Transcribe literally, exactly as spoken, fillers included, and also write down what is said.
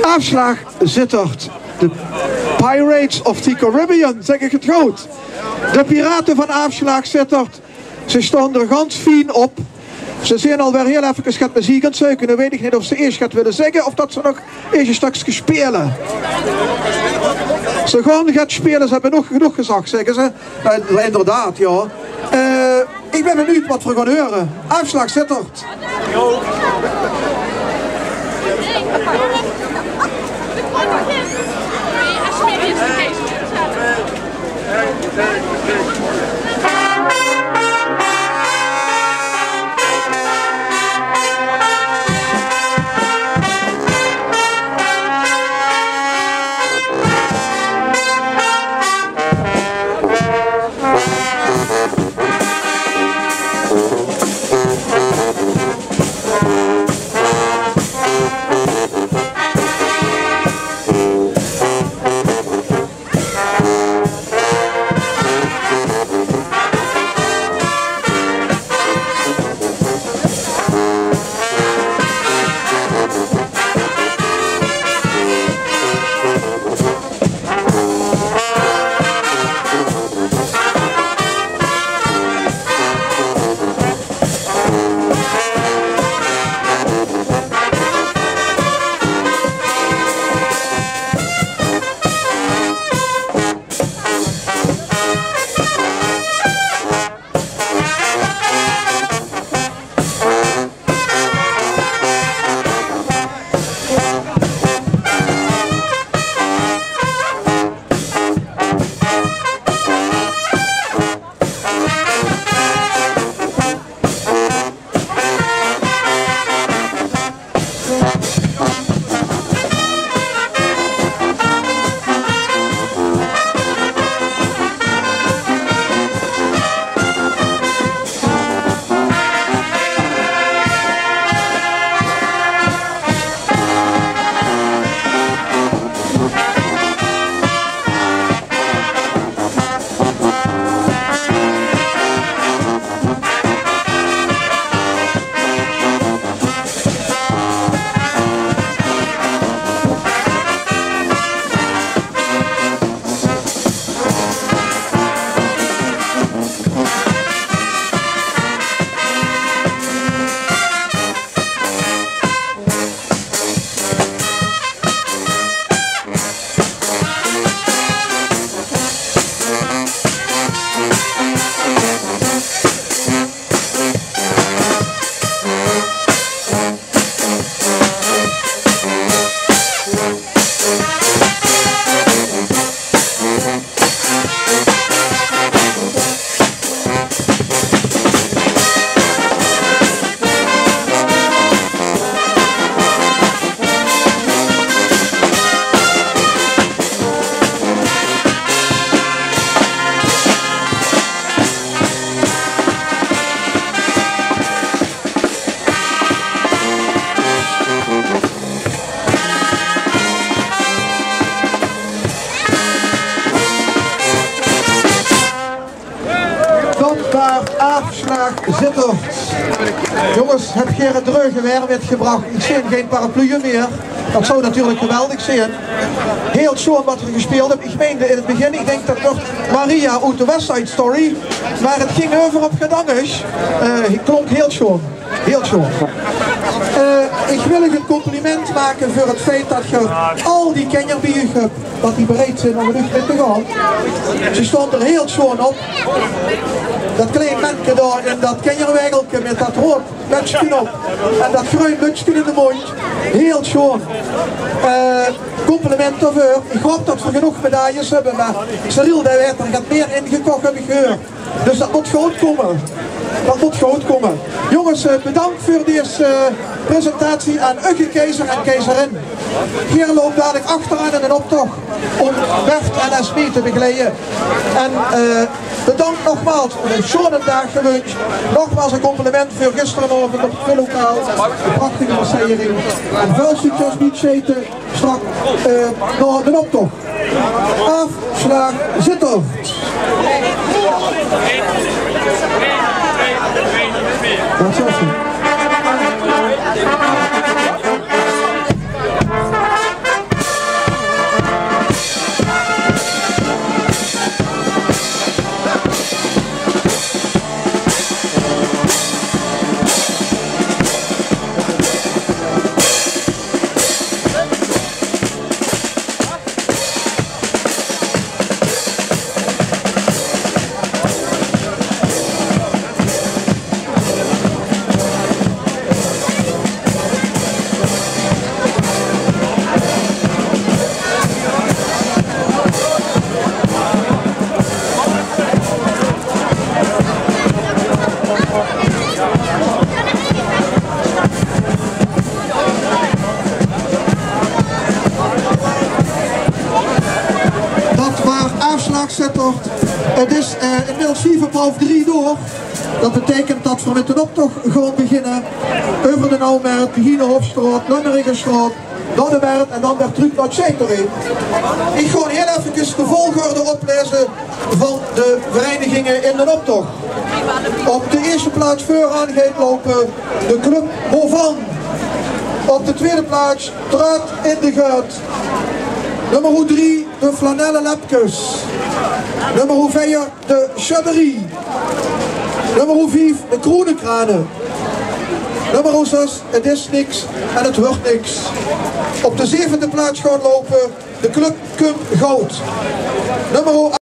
Aafslaag Zitterd. De Pirates of the Caribbean, zèk ich 't good? De pirate van Aafslaag Zitterd. Ze staon d'r gans fien op. Ze zeen alweer hiel effekes get meziek aan 't zeuke. Noe weit ich neet of ze eesj get wille zègke of dat ze nog eesj e stökske speule. Ze gaon get speule, ze höbbe nog genóg gezag, zègke ze. Eh, inderdaad, jao. Eh, ich bön benuujd wat v'r gaon heure. Aafslaag Zitterd. Dat waar Aafslaag Zitterd. Jónges, höb geer 't dreuge waer mitgebrach? Ich zeen gein parapluie mieë. Dat zou natuurlik geweldig zeen. Hiel sjoon wat geer gespeeld höb. Ich meinde in 't begin, ich dink dat 't Maria oet de West Side Story, mer 't ging euver op get angers. Eh, klonk hiel sjoon. Hiel sjoon. Eh, ich wil uch ein compliment make veur 't feit dat geer al die kinjer bie uch höb, dat die bereid zeen óm mit uch mit te gaon. Ze staon d'r hiel sjoon op. Dat klein menke dao in dat kinjerwaegelke mit dat roead mutske op en dat greun mutske in de móndj. Hiel sjoon. Eh, compliment daoveur. Ich haop dat v'r genóg medailles höbbe, mer Cyril, dae weit d'r get mieë ingekoch, höb ich gehuurd. Dus dat mót good kómme. Dat mót good kómme. Jónges, eh, bedank veur dees, eh, presentatie aan uche keizer en keizerin. Geer loup dalik achteraan in den optoch óm Bert en Esmee te begeleie. En, eh, bedank nogmaals, ein sjonen daag gewunsj. Nogmaals ein compliment veur gisteraovend op 't Vullokaal. Ein prachtige marseiering. En väöl succes bie 't sjeite. Straks, eh, nao den optoch. Aafslaag Zitterd. Wat zaes se? 't Is eh, inmiddels vief op half drie door. Dat beteikent dat v'r mit d'n optoch gaon beginne. Euver de Nouwmert, de Hienehoffstraot, Lummerigesstraot, dan de Mert en dan weer trök nao 't Sjeiterrein. Ich gaon hiel effekes de volgorde opleze van de vereiniginge in d'n optoch. Op de ierste plaats veuraan geit loupe de Club Bovan. Op de twiede plaats Truit in de Guit. Nummer drie, de Flanelle Lepkes. Nummer veer, de Sjödderie. Nummer vief, de Kroenekrane. Nummer zes, 't Is Niks en 't Wurt Niks. Op de zevende plaats gaon loupe de Club Kump Goud. Nummer